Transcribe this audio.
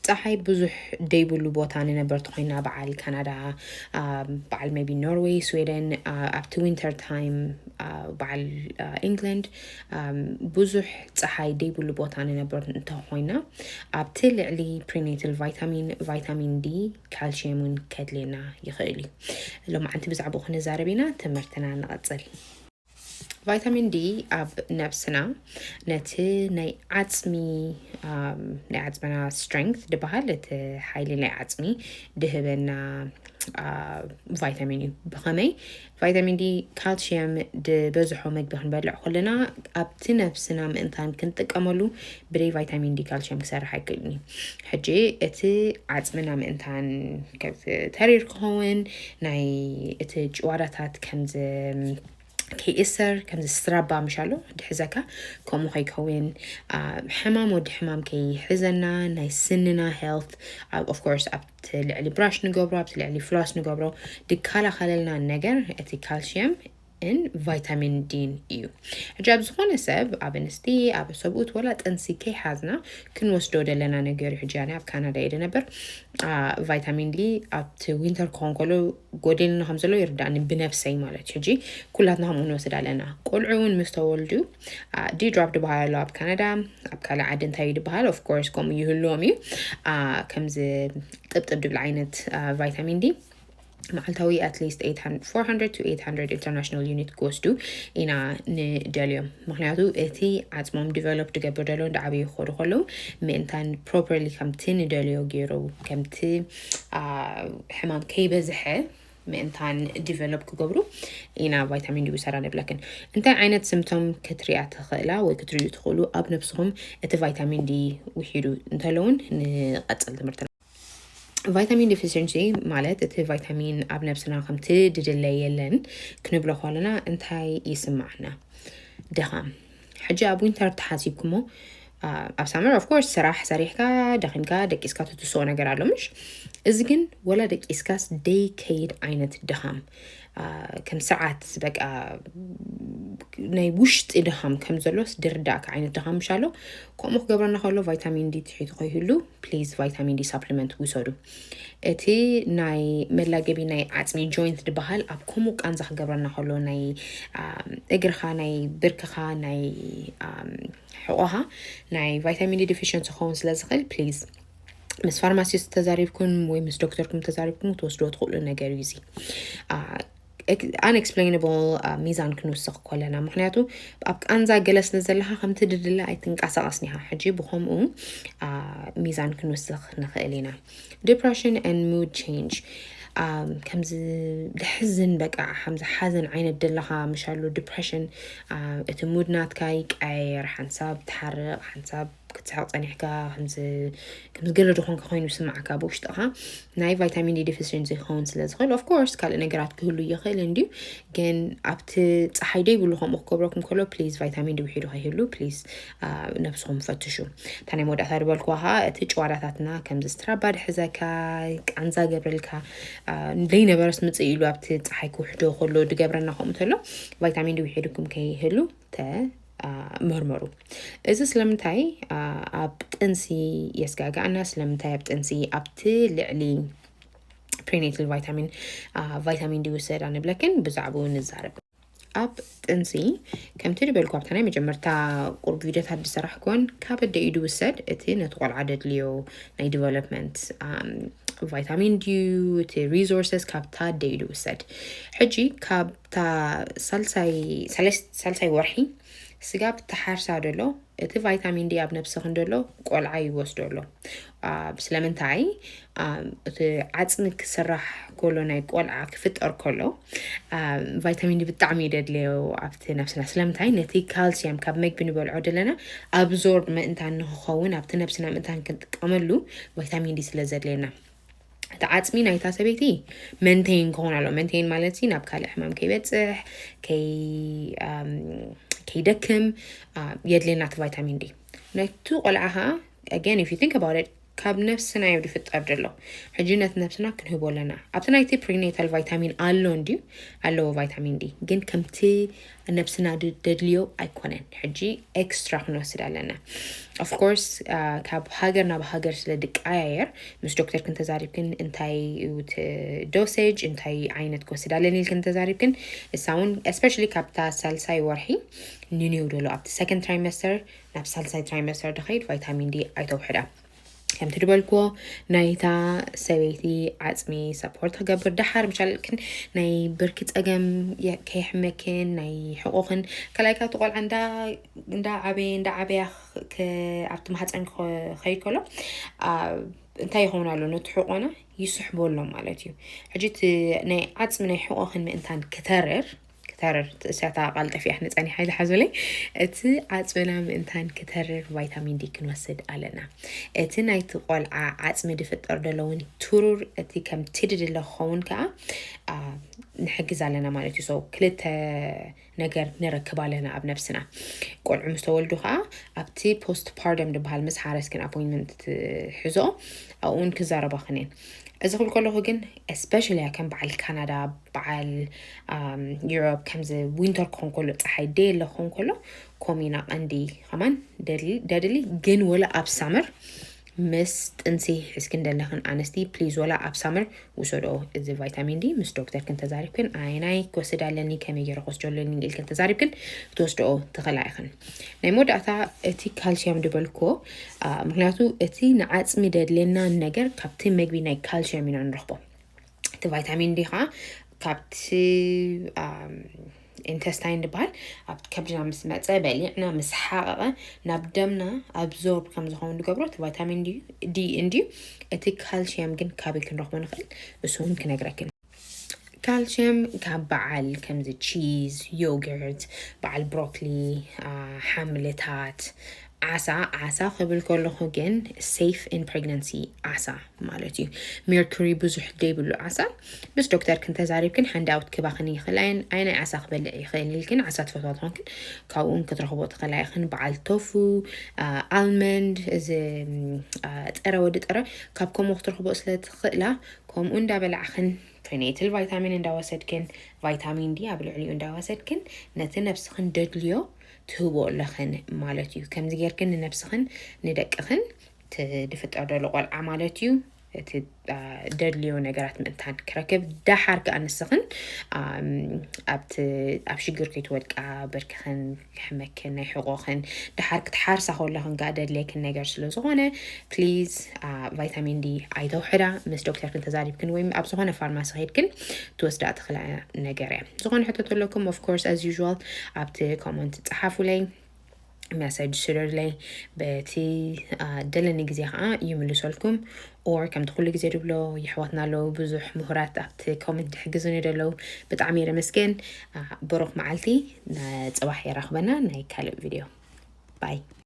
ፀሓይ ብዙሕ ደይብሉ ቦታ ንነበር ተኾይና፣ በዓል ካናዳ፣ በዓል maybe ኖርወይ፣ ስዌደን፣ ኣብቲ ዊንተር ታይም በዓል ኢንግላንድ ብዙሕ ፀሓይ ደይብሉ ቦታ ንነበር እንተኾይና፣ ኣብቲ ልዕሊ ፕሪኔትል ቫይታሚን፣ ቫይታሚን ዲ፣ ካልሽየም እውን ከድልየና ይኽእል እዩ። ሎማዓንቲ ብዛዕባኡ ክንዛረብ ኢና። ትምህርትና ንቐፅል። ቫይታሚን ዲ ኣብ ነብስና ነቲ ናይ ዓፅሚ ናይ ዓፅምና ስትሬንግት ዝበሃል፣ እቲ ሓይሊ ናይ ዓፅሚ ድህበና ቫይታሚን እዩ። ብኸመይ? ቫይታሚን ዲ፣ ካልሽየም ዝበዝሖ መግቢ ክንበልዕ ከለና ኣብቲ ነብስና ምእንታን ክንጥቀመሉ ብደይ ቫይታሚን ዲ ካልሽየም ክሰርሕ ኣይክእልን እዩ። ሕጂ እቲ ዓፅምና ምእንታን ተሪር ክኸውን፣ ናይ እቲ ጭዋዳታት ከምዚ ከይእሰር፣ ከምዚ ስትራባ ምሻሎ ድሕዘካ፣ ከምኡ ከይከውን፣ ሕማም ወዲ ሕማም ከይሕዘና፣ ናይ ስንና ሄልት፣ ኦፍኮርስ ኣብቲ ልዕሊ ብራሽ ንገብሮ፣ ኣብቲ ልዕሊ ፍላስ ንገብሮ ድከላኸለልና ነገር እቲ ካልሽየም ን ቫይታሚን ዲን እዩ። ሕጂ ኣብ ዝኾነ ሰብ፣ ኣብ ኣንስቲ፣ ኣብ ሰብኡት፣ ወላ ጥንሲ ከይሓዝና ክንወስዶ ደለና ነገር እዩ። ሕጂ ኣነ ኣብ ካናዳ እየ ደነበር። ቫይታሚን ዲ ኣብቲ ዊንተር ክኾን ከሎ ጎደልና ከም ዘሎ ይርዳእኒ ብነብሰይ ማለት እዩ። ሕጂ ኩላትና ከምኡ ንወስድ ኣለና። ቆልዑ እውን ምስ ተወልዱ ዲ ድራፕ ዝበሃል ኣሎ ኣብ ካናዳ። ኣብ ካልእ ዓዲ እንታይ እዩ ዝበሃል? ኦፍኮርስ ከምኡ ይህልዎም እዩ። ከምዚ ጥብጥብ ድብል ዓይነት ቫይታሚን ዲ መዓልታዊ at least four hundred to eight hundred international unit ክወስዱ ኢና ንደልዮም። ምክንያቱ እቲ ዓፅሞም ዲቨሎፕ ድገብር ደሎ እንዳ ዓበዩ ክኸዱ ከለዉ ምእንታን ፕሮፐርሊ ከምቲ ንደልዮ ገይሩ ከምቲ ሕማም ከይበዝሐ ምእንታን ዲቨሎፕ ክገብሩ ኢና ቫይታሚን ዲ ውሰዳ ንብለክን። እንታይ ዓይነት ስምቶም ክትሪያ ትኽእላ ወይ ክትሪዩ ትኽእሉ ኣብ ነብስኹም እቲ ቫይታሚን ዲ ውሒዱ እንተለውን ንቐፅል ትምህርትና። ቫይታሚን ዲፊሽንሲ ማለት እቲ ቫይታሚን ኣብ ነብስና ከምቲ ድድለ የለን ክንብሎ ከለና እንታይ ይስማዓና? ድኻም። ሕጂ ኣብ ዊንተር ተሓሲብኩሞ ኣብ ሳመር ኦፍኮርስ ስራሕ ሰሪሕካ ደኺምካ ደቂስካ ትትስኦ ነገር ኣሎ ምሽ? እዚ ግን ወላ ደቂስካስ ደይ ከይድ ዓይነት ድኻም፣ ከም ሰዓት በቃ ናይ ውሽጢ ድኻም ከም ዘሎስ ድርዳእካ ዓይነት ድኻም ምሽ ኣሎ። ከምኡ ክገብረና ከሎ ቫይታሚን ዲ ትሒቱ ከይህሉ ፕሊዝ ቫይታሚን ዲ ሳፕሊመንት ውሰዱ። እቲ ናይ መላገቢ ናይ ዓፅሚ ጆይንት ዝበሃል ኣብ ከምኡ ቃንዛ ክገብረና ከሎ ናይ እግርኻ ናይ ብርክኻ ናይ ሕቆኻ ናይ ቫይታሚን ዲ ዲፊሽንሲ ክኸውን ስለ ዝኽእል ፕሊዝ ምስ ፋርማሲስት ተዛሪብኩም ወይ ምስ ዶክተርኩም ተዛሪብኩም ክትወስድዎ ትኽእሉ ነገር እዩ። እዚ ኣንኤክስፕሌይንብል ሚዛን ክንውስኽ ከለና፣ ምክንያቱ ኣብ ቃንዛ ገለ ስለ ዘለካ ከምቲ ድድለ ኣይትንቀሳቐስን ኢኻ። ሕጂ ብከምኡ ሚዛን ክንውስኽ ንኽእል ኢና። ዲፕሬሽን ን ሙድ ቼንጅ፣ ከምዚ ድሕዝን በቃ ከምዚ ሓዘን ዓይነት ደለካ ምሻሉ ዲፕሬሽን፣ እቲ ሙድ ናትካ ይቀያየር፣ ሓንሳብ ትሓርቕ፣ ሓንሳብ ክትስሕቕ ጸኒሕካ፣ ከምዚ ገለ ድኾንካ ኮይኑ ስማዕካ ብውሽጥኻ ናይ ቫይታሚን ዲ ዲፊሽንሲ ክኸውን ስለ ዝኽእል ኦፍኮርስ ካልእ ነገራት ክህሉ ይኽእል እንድዩ። ግን ኣብቲ ፀሓይ ደይብሉ ከምኡ ክገብረኩም ከሎ ፕሊዝ ቫይታሚን ዲ ውሒዱ ከይህሉ ፕሊዝ ነብስኹም ፈትሹ። እታ ናይ መወዳእታ ዝበልኩዋ ከዓ እቲ ጭዋዳታትና ከምዚ ስትራባ ድሕዘካ፣ ቃንዛ ገብረልካ፣ ዘይነበረስ ምፅእ ኢሉ ኣብቲ ፀሓይ ክውሕዶ ከሎ ድገብረና ከምኡ ተሎ ቫይታሚን ዲ ውሒዱኩም ከይህሉ ተመርመሩ። እዚ ስለምንታይ ኣብ ጥንሲ የስጋግኣና? ስለምንታይ ኣብ ጥንሲ ኣብቲ ልዕሊ ፕሪኔትል ቫይታሚን ቫይታሚን ዲ ውሰዳ ንብለክን ብዛዕባኡ ንዛረብ። ኣብ ጥንሲ ከምቲ ዝበልኩ ኣብታ ናይ መጀመርታ ቁርብ ቪድዮታት ዝሰራሕኩወን ካብ ኣደ እዩ ድውሰድ። እቲ ነቲ ቆልዓ ደድልዮ ናይ ዲቨሎፕመንት ቫይታሚን ድዩ እቲ ሪሶርሰስ ካብታ ኣደ እዩ ድውሰድ። ሕጂ ካብታ ሳልሳይ ሳልሳይ ወርሒ ስጋ ብትሓርሳ ደሎ እቲ ቫይታሚን ዲ ኣብ ነብስኽን ደሎ ቆልዓ ይወስዶ ኣሎ። ስለምንታይ? እቲ ዓፅሚ ክስራሕ ከሎ ናይ ቆልዓ ክፍጠር ከሎ ቫይታሚን ዲ ብጣዕሚ እዩ ደድለዮ ኣብቲ ነብስና። ስለምንታይ? ነቲ ካልሲየም ካብ መግቢ ንበልዖ ደለና ኣብዞርብ ምእንታን ንክኸውን ኣብቲ ነብስና ምእንታን ክንጥቀመሉ ቫይታሚን ዲ ስለ ዘድልየና። እቲ ዓፅሚ ናይታ ሰበይቲ መንቴን ክኾን ኣሎ። መንቴን ማለት ሲ ናብ ካልእ ሕማም ከይበፅሕ ከይደክም የድልየና እቲ ቫይታሚን ዲ። ነቲ ቆልዓ ከዓ again if you think about it ካብ ነብስና እዩ ዝፍጠር ዘሎ። ሕጂ ነቲ ነብስና ክንህቦ ኣለና። ኣብቲ ናይቲ ፕሪኔታል ቫይታሚን ኣሎ እንድዩ፣ ኣለዎ ቫይታሚን ዲ፣ ግን ከምቲ ነብስና ድ- ደድልዮ ኣይኮነን። ሕጂ ኤክስትራ ክንወስድ ኣለና። ኦፍኮርስ ካብ ሃገር ናብ ሃገር ስለ ድቀያየር፣ ምስ ዶክተር ክንተዛሪብክን እንታይ እዩ እቲ ዶሴጅ፣ እንታይ ዓይነት ክወስድ ኣለኒ ኢልክን ተዛሪብክን፣ እሳ እውን ስፔሻሊ ካብታ ሳልሳይ ወርሒ ንኒው ደሎ ኣብቲ ሰከንድ ትራይመስተር ናብ ሳልሳይ ትራይመስተር ድኸይድ ቫይታሚን ዲ ኣይተውሕዳ። ከምቲ ዝበልክዎ ናይታ ሰበይቲ ዓፅሚ ሰፖርት ክገብር ደሓር ምሻልክን ናይ ብርኪ ፀገም የ- ከይሕመክን ናይ ሕቆኽን ከላይ ካብቲ ቆልዓ እንዳ እንዳ ዓበየ እንዳ ዓበያ ክ- ኣብቲ ማህፀን ክኸይድ ከሎ ኣ- እንታይ ይኸውን ኣሎ ነቲ ሕቆና ይስሕቦ ኣሎ ማለት እዩ። ሕጂ እቲ ናይ ዓፅሚ ናይ ሕቆኽን ምእንታን ክተርር ክተርር እሳታ ቃልጠፊ ኣሕኒ ጸኒሓ ኢለ ሓዞለይ እቲ ዓፅምና ምእንታን ክተርር ቫይታሚን ዲ ክንወስድ ኣለና። እቲ ናይቲ ቆልዓ ዓፅሚ ድፍጠር ደለውን ትሩር እቲ ከምቲ ድድለ ክኸውን ከዓ አ፣ ንሕግዝ ኣለና ማለት እዩ። So ክልተ ነገር ንረክብ ኣለና ኣብ ነብስና። ቆልዑ ምስ ተወልዱ ከዓ ኣብቲ ፖስት ፓርደም ድበሃል ምስ ሓረስክን ኣፖይንመንት ትሕዞ ኣብኡን ክዛረባኽን እየን። እዚ ክብል ከለኹ ግን ስፔሻሊ ከም በዓል ካናዳ በዓል ዩሮፕ ከምዚ ዊንተር ክኾን ከሎ ፀሓይ ደየለ ክኾን ከሎ ኮሚና ቀንዲ ከማን ደድሊ ግን ወላ ኣብ ሳመር ምስ ጥንሲ ሒዝክን ደለኽን ኣንስቲ ፕሊዝ ወላ ኣብ ሳመር ውሰዶ። እዚ ቫይታሚን ዲ ምስ ዶክተርክን ተዛሪብክን ኣይናይ ክወስድ ኣለኒ ከመይ ገይረ ክወስዶ ኣለኒ ኢልክን ተዛሪብክን ክትወስድኦ ትኽእላ ኢኽን። ናይ መወዳእታ እቲ ካልሲየም ድበልክዎ ምክንያቱ እቲ ንዓፅሚ ደድልየና ነገር ካብቲ መግቢ ናይ ካልሲየም ኢና ንረኽቦ። እቲ ቫይታሚን ዲ ከዓ ካብቲ ኢንተስታይን ዝበሃል ኣብ ከብድና ምስ መፀ በሊዕና ምስ ሓቐቐ ናብ ደምና ኣብዞርብ ከም ዝኸውን ዝገብሮ እቲ ቫይታሚን ዲ እንድዩ። እቲ ካልሽየም ግን ካበይ ክንረኽቦ ንኽእል እሱ እውን ክነግረክን። ካልሽየም ካብ በዓል ከምዚ ቺዝ፣ ዮገርት፣ በዓል ብሮኮሊ፣ ሓምልታት፣ ዓሳ ዓሳ ክብል ከለኹ ግን ሴፍ ኢን ፕሬግናንሲ ዓሳ ማለት እዩ። ሜርኩሪ ብዙሕ ደይብሉ ዓሳ ምስ ዶክተር ክንተዛሪብክን ሓንዲ ኣውት ክባኽን ይኽእላየን ኣይናይ ዓሳ ክበልዕ ይኽእል ኢልክን ዓሳ ትፈትዋ ትኾንክን ካብኡን ክትረኽቦ ትኽእላ ኢኽን። በዓል ቶፉ፣ ኣልመንድ፣ እዚ ጥረ ወዲ ጥረ ካብ ከምኡ ክትረኽቦ ስለ ትኽእላ ከምኡ እንዳበላዕኽን ፕሪኔትል ቫይታሚን እንዳወሰድክን ቫይታሚን ዲ ኣብ ልዕሊኡ እንዳወሰድክን ነቲ ነብስኽን ደድልዮ ትህቦ ኣለኽን ማለት እዩ። ከምዚ ጌርክን ንነብስኽን ንደቅኽን ድፍጠር ደሎ ቆልዓ ማለት እዩ። እቲ ደድልዮ ነገራት ምእንታን ክረክብ ዳሓር ከዓ ንስኽን ኣብቲ ኣብ ሽግር ከይትወድቃ ብርክኽን ክሕመክን ናይ ሕቆኽን ዳሓር ክትሓርሳ ከለኽን ከዓ ደድለይክን ነገር ስለ ዝኾነ ፕሊዝ ቫይታሚን ዲ ኣይተውሕዳ። ምስ ዶክተርክን ተዛሪብክን ወይም ኣብ ዝኾነ ፋርማሲ ከይድክን ትወስዳ ትኽላ ነገር እያ። ዝኾነ ሕቶ ተለኩም ኦፍኮርስ ኣዝ ዩል ኣብቲ ኮመንት ፀሓፉለይ። መሰጅ ስደዱለይ በቲ ደለኒ ግዜ ከዓ ይምልሰልኩም። ኦር ከምቲ ኩሉ ግዜ ድብሎ የሕዋትና ኣለዉ ብዙሕ ምሁራት ኣብቲ ኮመንት ድሕግዙኒ ደለዉ ብጣዕሚ የመስገን። ብሩክ መዓልቲ። ንፅባሕ የራኽበና ናይ ካልእ ቪድዮ። ባይ።